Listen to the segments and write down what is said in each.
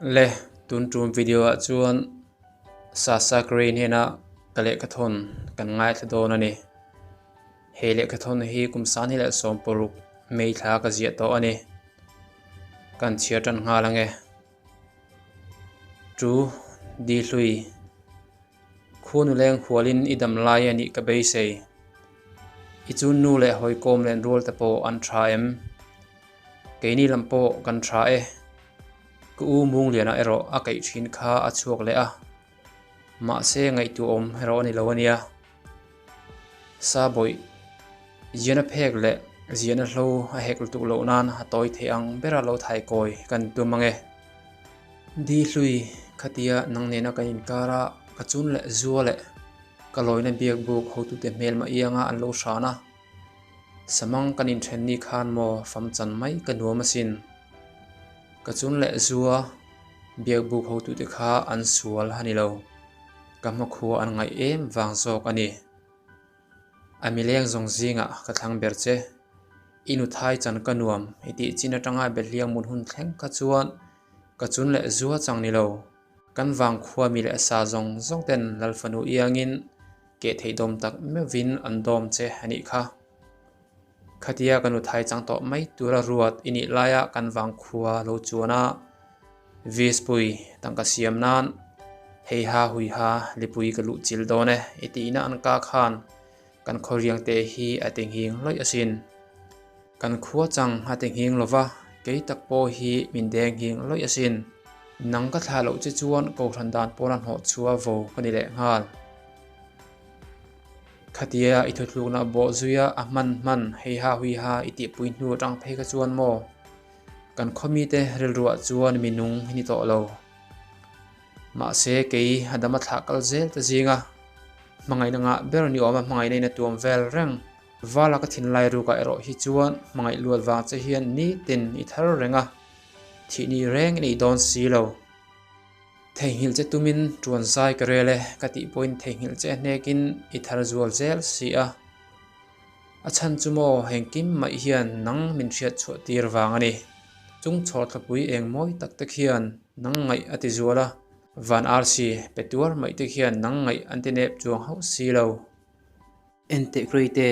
Le, tun tum video ah chuan Sasa Gray hnena ka lehkhathawn kan ngaithla dawn a ni. He lehkhathawn hi kum 2016 May thla ka ziah tawh a ni. Kan chhiar tan nghal ange. Tu Di Hlui Khuanu leng hualin i dam lai a nih ka beisei. I chun nu leh hawikawm len rual te pawh an tha em? Keini lam pawh kan tha e. Ka u Mungliana erawh a kaih thin kha a chhuak leh a. Mahse ngaihtuahawm erawh a ni lo a nia. Sa bawih ziahna phek leh ziahna hlo a hek lutuk loh nan a tawi theih ang bera lo thai kawi kan tum ang e. Di hlui khatia nang nena kan inkar a, ka chun leh zua leh ka lawina biak buk hotute hmel mah ianga an lo hran a. Samang kan inthen ni khan maw fam chan mai ka nuam asin. Ka chun leh zua biak buk hotute kha an sual a ni lo. Ka hmakhua an ngaih em vang zawk a ni. A mileng zawng zingah ka thlang ber che. I nu thai chan ka nuam i tih chin atanga Behliang mun hun thleng kha chuan ka chun leh zua chang ni lo. Kan vang khua mi leh sa zawng zawng ten Lal fanu iangin keh theih dawm tak meuhvin an dawm che a nih kha. Khatia ka nu thai chang tawh mai tura ruat i nih laia kan vang khua lo chuan a Vispui tangka siam nan heiha huiha lipui ka luh chil dawn e i tihna an ka khan kan khaw riang te hi a ti nghing lawih asin. Kan khua chang a ti nghing lova kei tak pawh hi min deng nghing lawih asin. Nang ka thlah loh che chuan kohhran dan pawna hnawh chhuah vo ka ni leh nghal. Khatia i thutlukna bawh zuia a hman hman heiha huiha i tihpui hnu atang phei kha chuan maw? Kan khawmite rilruah chuan mi nung hi ni tawh lo. Mahse kei a dam a thlah kal zel ta zinga hmangaihna ngah ber ni awma hmangaihna in a tuam vel reng. Vala ka thinlai rukah erawh hi chuan hmangaih luat vang che hian nitin i thar reng a, thih ni reng i nei dawn si lo. Theihnghilh che tumin tuan zai ka rel e ka tih pawhin theihnghilh che hnekin i thar zual zel si a. A chhan chu maw engkim mai hian nang min hriat chhuah tir vang a ni. Chung chhawr thlapui eng mawi tak te khian nang ngaih a ti zual a, van arsi pe tuar mai te khian nang ngaih an ti nep chuang hauh si lo. Enteh Greite,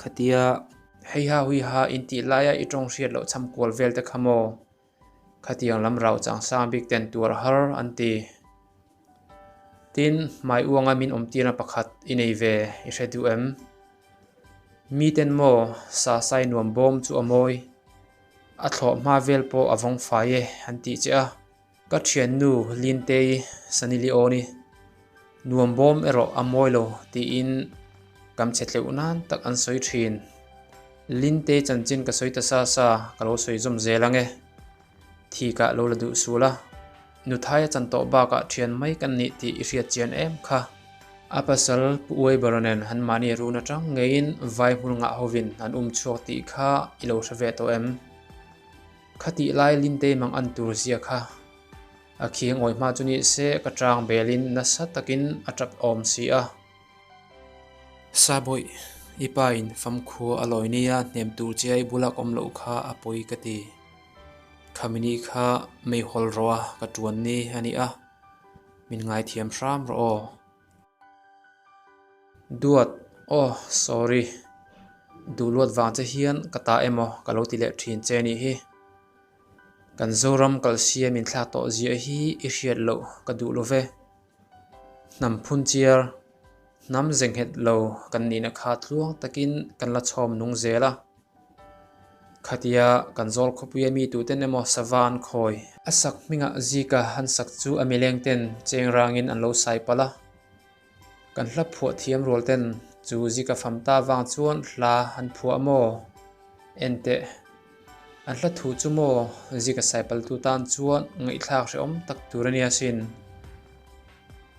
khatia heiha huiha intih laia i tawng hriat loh cham kual vel te kha maw? Khatiang lam rau chang sang bik ten tuar har an ti. Tin, hmai uanga min awm tirna pakhat i nei ve i hre duh em? Miten maw sa sai nuam bawm chu a mawi, a thlawh hma vel pawh a vawng fai e an tih che a. Ka thiannu Lintei Sanilioni nuam bawm erawh a mawi lo tiin kam chhe tleuh nan tak an sawi thin. Lintei chanchin ka sawi ta sa sa ka lo sawi zawm zel ang e. Thikah lo la duh sual a, Nuthaia chan tawh bakah thian mai kan nih tih i hriat chian em kha. A pasal Pu Uaibara nen han mahni run atang ngeiin vai hmul ngah hovin an um chhuak tih kha i lo hre ve tawh em? Khatih lai Lintei mang an tur zia kha a khiang awi hma chu ni se ka tang belin nasa takin a tap awm si a. Sabawih, i pa in famkhua a lawi nia hnem tur che i bula ka awm loh kha a pawi ka ti. Khamini kha meihawl rawh a ka tuan ni a ni a, min ngaithiam hram rawh aw. Duat, Aw, sorry. Duh luat vang che hian ka ta emaw ka lo ti leh thin che nih hi. Kan Zoram kalsiam in thlak tawh ziah hi i hriat loh ka duh lo ve. Hnam phun chiar, hnam ze nghet lo kan nihna kha tluang takin kan la chhawm nung zel a. Khatia kan zawl khawpuia mi tuten emaw sava an khawi. A sak hmingah zika an sak chu a mileng ten cheng rangin an lo sai palh a. Kan hla phuah thiam rual ten chu zika fam ta vang chuan hla an phuah maw? Enteh. An hla thu chu maw zika sai paltu tan chuan ngaihthlak hrehawm tak tur a nia sin.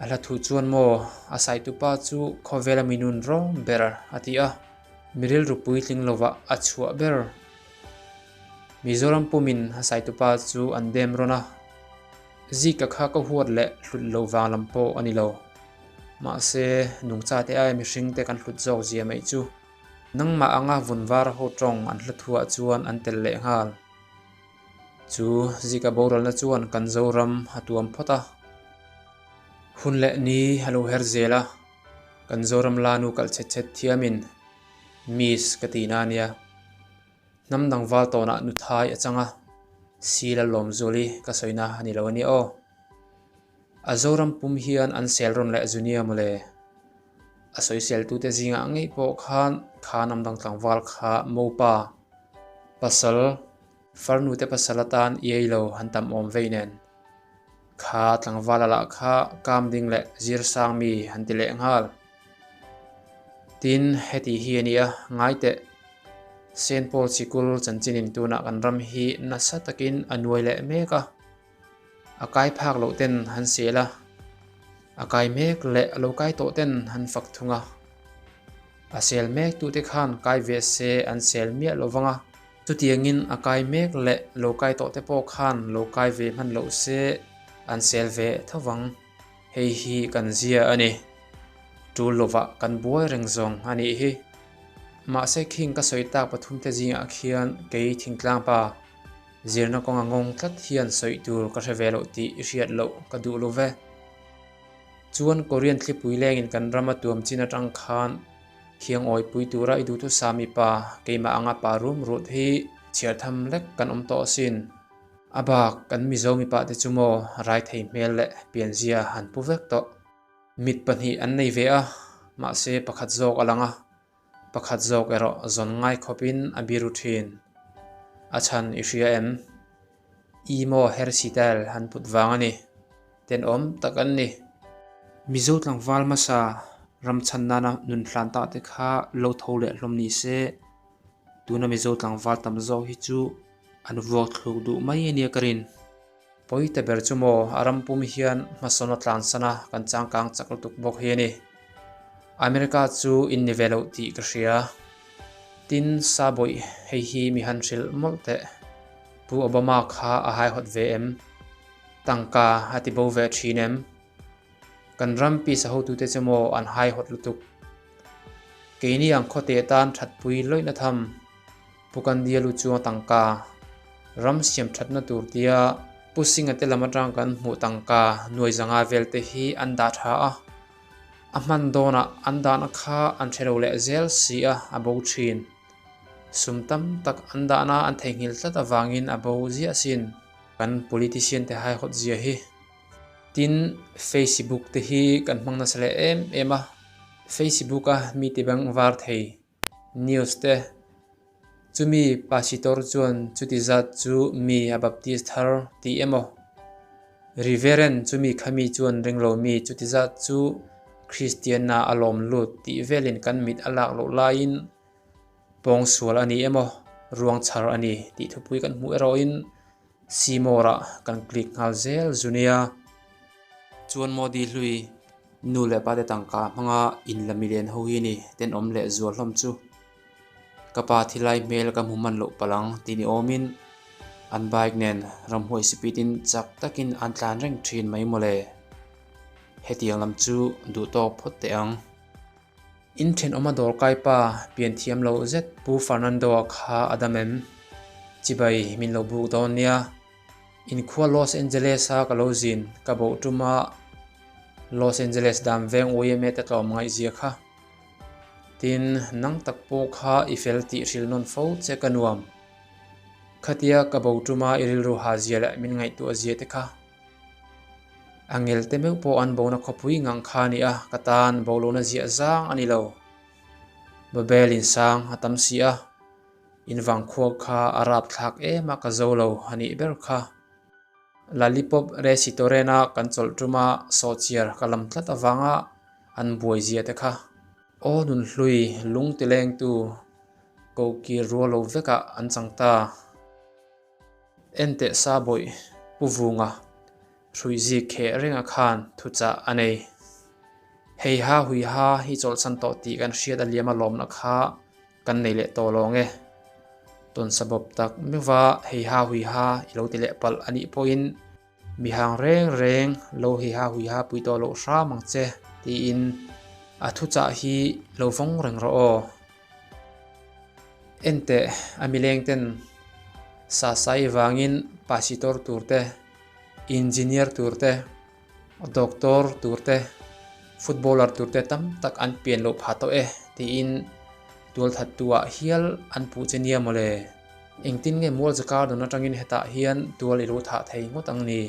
A hla thu chuan maw a saitupa chu khawvela mi nun rawng ber a ti a. Mi rilru puitling lovah a chhuah ber. Mizoram pumin a saitupa chu an dem rawn a. Zika kha ka huat leh hlut lo vang lam pawh a ni lo. Mahse, nungchate aia mihringte kan hlut zawk zia mai chu. Nangmah anga vun var ho tawng an hla thuah chuan an tel leh nghal. Chu Zika boralna chuan kan Zoram a tuam phawt a. Hun leh ni a lo her zel a, kan Zoram lanu kalh chhet chhet thiamin Miss ka tihna a nia. Hnam dang val tawnah nuthai a chang a, Sila Lawmzuali ka sawina a ni lo a nia aw. A Zoram pum hian an sel rawn leh zu nia mawle. A sawiseltute zingah ngei pawh khan kha hnam dang tlangval kha mopa, pasal, farnute pasal atan iai lo han tam awm vei nen. Kha tlangvala lah kha kam ding leh zir sang mi han ti leh nghal. Tin, heti hi a nia, ngai teh. Saint Paul sikul chanchinin tunah kan ram hi nasa takin a nuai leh mek a. A kai phak loh ten han sel a, a kai mek leh a lo kai tawh ten han fak thung a. A sel mek tute khan kai ve se an sel miah lo vang a, chutiangin a kai mek leh lo kai tawh te pawh khan lo kai ve hman loh se an sel ve tho vang. Hei hi kan zia a ni. Tul lovah kan buai reng zawng a nih hi. Mahse khing ka sawi tak pathumte zingah khian kei thingtlang pa Zirna kawnga ngawng tlat hian sawi tur ka hre ve loh tih i hriat loh ka duh lo ve. Chuan Korean thlipui lengin kan rama tuam chin atang khan khiang awipui tura i duhthusam mipa keimah anga pa rum rut hi chhiar tham lek kan awm tawh asin. A bak kan Mizo mipa te chu maw rai thei hmel leh pianzia han pu vek tawh. Mit pahnih an nei ve a, mahse pakhat zawk a lang a, Pakhat zawk erawh zawn ngai khawpin a biru thin. A chhan i hria em? Emo hairstyle han put vang a ni. Tenawm tak an ni. Mizo tlangval hmasa ram chhan nana nun hlan ta te kha lo tho leh hlawm ni se, tuna Mizo tlangval tam zawk hi chu an vuak thluk duh mai a nia ka rin. Pawi ta ber chu maw, a ram pum hian hmasawn a tlansan a, kan changkang chak lutuk bawk hi a ni. America chu in ni ve loh tih ka hria. Tin, Sabawih, hei hi mi han hrilh mawlh teh. Pu Obama kha a haihawt ve em? Tangka a ti bo ve thin em? Kan ram peace a hotute chu maw an haihawt lutuk. Keini ang khawte tan thatpui lawihna tham. Pu Kandia lu chuang tangka ram siam thatna tur tia Pu Singa te lam atang kan hmuh tangka nuai zanga vel te hi an dah tha a, a hman dawnah an dahna kha an hre lo leh zel si a, a bo thin. Sum tam tak an dahna an theihnghilh tlat avangin a bo ziah sin. Kan politician te haihawt zia hi. Tin, Facebook te hi kan hmang nasa leh em em a, Facebook a mi ti beng var thei. News te, Chumi Pasitor chuan chuti zat chu mi a baptist thar tih emaw? Reverend chumi khami chuan ringlo mi chuti zat chu Kristianna a lawm lut tih velin kan mit a lak loh laiin pawngsual a ni emaw ruang chhar a ni tih thupui kan hmuh erawhin See more ah kan click nghal zel zu nia. Chuan Modi hlui Nu leh pa te tangka hmanga in la milian ho hi ni tenawm leh zual hlawm chu. Ka pa thilai hmel ka hmu hman loh palang ti ni awmin an bike nen ramhuai speed in chak takin an tlan reng thin mai mawle. Hetiang lam chu duh tawk phawt teh ang. In thenawma dawrkai pa pian thiam lo zet Pu Fernando-a kha a dam em? Chibai min lo buk dawn nia. Inkhua Los Angeles-a ka lo zin ka boh tum a, Los Angeles dan veng YMA te tlawm ngaihzia kha. Tin, nang tak pawh kha i fel tih hrilh nawn fo che ka nuam. Khatia ka bo tuma i rilru ha zia leh min ngaihtuah zia te kha. A ngel te meuh pawh an bona khawpui ngang kha a ni a, ka tan bo lohna ziah zang a ni lo. Babel insang a tam si a. In vangkhua kha a rap thlak em a ka zo lo a nih ber kha. Lalipop Resitorena kan chawlh tuma sawhchiar ka lam tlat avanga an buai zia te kha. Aw nunhlui lung tilengtu kokir rual lo vekah an chang ta. Enteh sa bawih Pu Vunga hruihzik kheh renga khan thuchah a nei. Heiha huiha hi chawlhsan tawh tih kan hriat a liam a lawmna kha Kan nei leh tawh lawng e. Tawnsa bawp tak meuhva heiha huiha i lo ti leh palh a nih pawhin mihang reng reng lo heiha huiha pui tawh loh hram ang che tiin a thuchah hi lo vawng reng rawh aw. Enteh a mileng ten. Sasai vangin pasitor tur te, engineer tur te, doctor tur te, footballer tur te tam tak an pian loh phah tawh e tiin tualthattu ah hial an puh che nia mawle. Engtin nge mual zaka dawn atangin hetah hian tual i lo thah thei ngawt ang ni?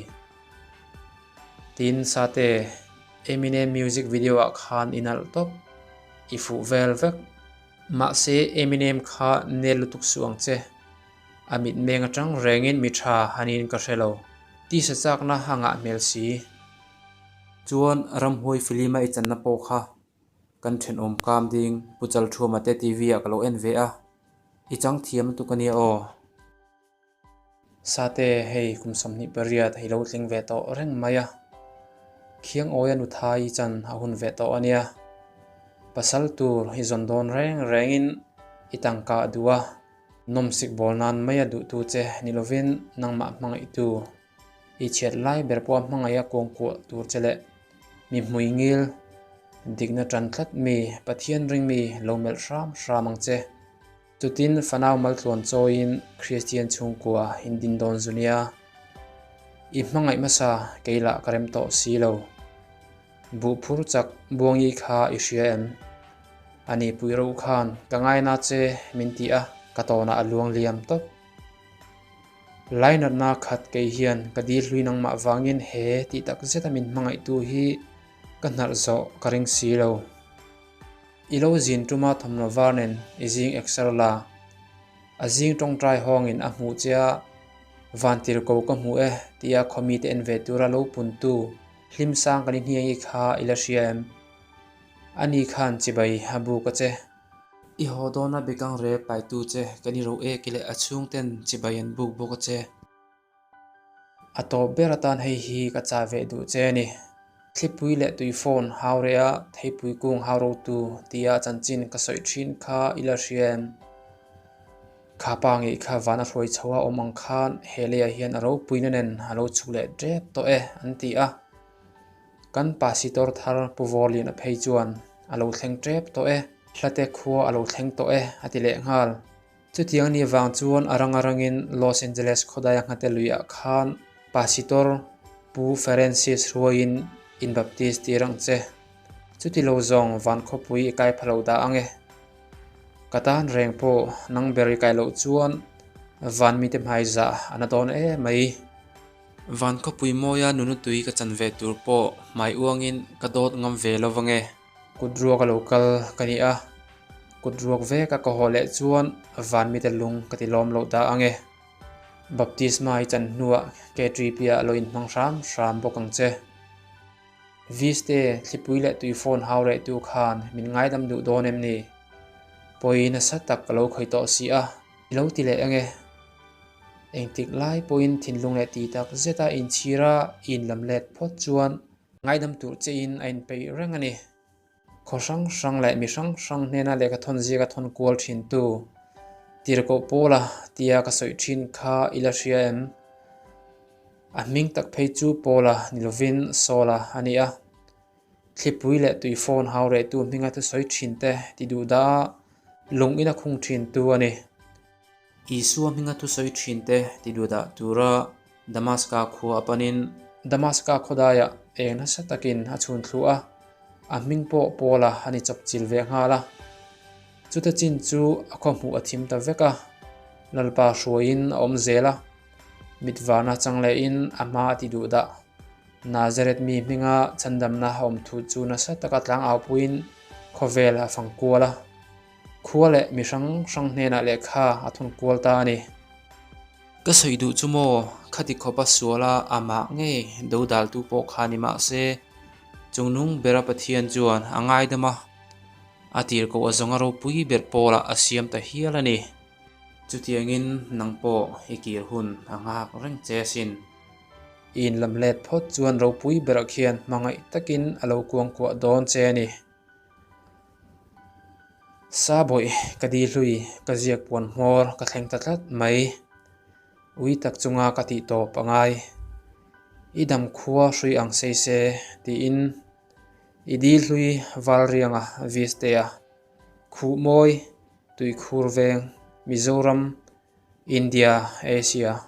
Tin Sate, Eminem music video ah khan i nalh tawp, i fuh vel vek. Mahse Eminem kha nel lutuk suh ang che. A mitmeng atang rengin mi tha hanin ka hre lo. Tisa chakna a ngah hmel si. Chuan ramhuai film a i channa pawh kha kan thenawm kam ding Pu Chalthuama te TV ah ka lo en ve a, i chang thiam lutuk ania aw. Sate, hei kum 28 hei lo tling ve tawh reng mai a. Khiang awia nuthai i chan a hun ve tawh ania. Pasal tur i zawn dawn reng rengin i tangka a duh a, nawmsik bawl nan mai a duhtu che ni lovin nangmah hmangaihtu i chhiat lai ber pawha hmangaih a kuangkuah tur che leh mi hmui ngil dikna tan tlat mi Pathian ring mi lo melh hram hram ang che. Chutin fanau maltluan chawiin Kristian chhungkua in din dawn zu nia. I hmangaih hmasa kei lah ka rem tawh si lo. Buh phur chak Buangi kha i hria em? Ani pui ro khan ka ngaina che min ti a, ka tawnah a luang liam tawp. Lainatna khat kei hian ka dil hlui nangmah vangin he tih tak zeta min hmangaihtu hi ka hnarh zawh ka ring si lo. I lo zin tuma thawmhnaw var nen i zing exer la. A zing tawngtai hawngin a hmuh che a, Vantir ko ka hmu e tia khawmite en ve tura lo puntu hlimsang kan i hniangi kha i la hria em? Ani khan chibai a buk a che. I haw dawna bekang rep paitu che kan i ro ek leh a chhungten chibai an buk bawk a che. A tawp ber atan hei hi ka chah ve duh che a ni. Thlipui leh tui phone hau reh a theipui kung hau rotu tia chanchin ka sawi thin kha i la hria em? Kha pa ngei kha van a hruai chho a awm ang khan he leiah hian a ropuina nen a lo chhuk leh tep tawh e an ti a. Kan pasitor thar Pu Vawrliana phei chuan a lo thleng tep tawh e, hlate khua a lo thleng tawh e a ti leh nghal. Chutiang ni vang chuan a rang a rangin Los Angeles khawdaia nghate luiah khan Pasitor Pu Ferencis hruaiin in baptist tir ang che. Chuti lo zawng van khawpui i kai pha lo dah ang e. Ka tan reng pawh nang ber i kai loh chuan van mite hmaizah a na dawn e mai. Van khawpui mawia nunu tui ka chan ve tur pawh hmai uangin ka dawt ngam ve lo vang e. Kut ruak a lo kal ka ni a, kut ruak vek a ka haw leh chuan van mite lung ka ti lawm loh dah ang e. Baptisma i chan hnuah KTP ah lo inhmang hram hram bawk ang che. Viste, thlipui leh tui phone hau reh tu khan min ngaidam duh dawn em ni? Pawi nasa tak ka lo khawih tawh si a, i lo ti leh ang e. Engtik lai pawhin thinlung leh ti tak zeta inchhira i inlam let phawt chuan Ngaidam tur chein a inpeih reng a ni. Khaw hrang hrang leh mi hrang hrang hnena lehkha thawn ziaka thawn kual thintu Tirhkoh Paula tia ka sawi thin kha i la hria em? A hming tak phei chu Paula ni lovin Saula a ni a. Thlipui leh tui phone hau rehtu hminga thusawi thinte ti duh dah a lung ina khung thintu a ni. Isua hminga thusawi thinte ti duh dah tura Damaska khua a panin Damaska khawdaiah eng nasa takin a chhun thlu a, a hming pawh Paula a ni chawpchil ve nghal a. Chuta chin chu a khaw hmuh a thim ta vek a, Lalpa hruaiin a awm zel a, mitvarna chang lehin a hma a ti duh dah. Nazareth mi hminga chhandamna a awm thu chu nasa taka tlangaupuiin khawvel a fang kual a. Khua leh mi hrang hrang hnenah lehkha a thawn kual ta a ni. Ka sawi duh chu maw, khati khawpa suala amah ngei dodaltu pawh kha ni mah se, chungnung bera Pathian chuan a ngaidam a, a tirhkoh a zawnga ropui ber pawlah a siam ta hial a ni. Chutiangin nang pawh i kir hun a nghak reng che asin. I inlamlet phawt chuan ropui berah khian hmangaih takin a lo kuangkuah dawn che a ni. Sa bawih ka di hlui ka ziak puan hmawr ka thleng ta tlat mai. Ui tak chunga ka tih tawp a ngai. I dam khua hrui ang sei se tiin i di hlui val rianga Vistea, Khuhmawi, Tuikhur veng, Mizoram. India, Asia.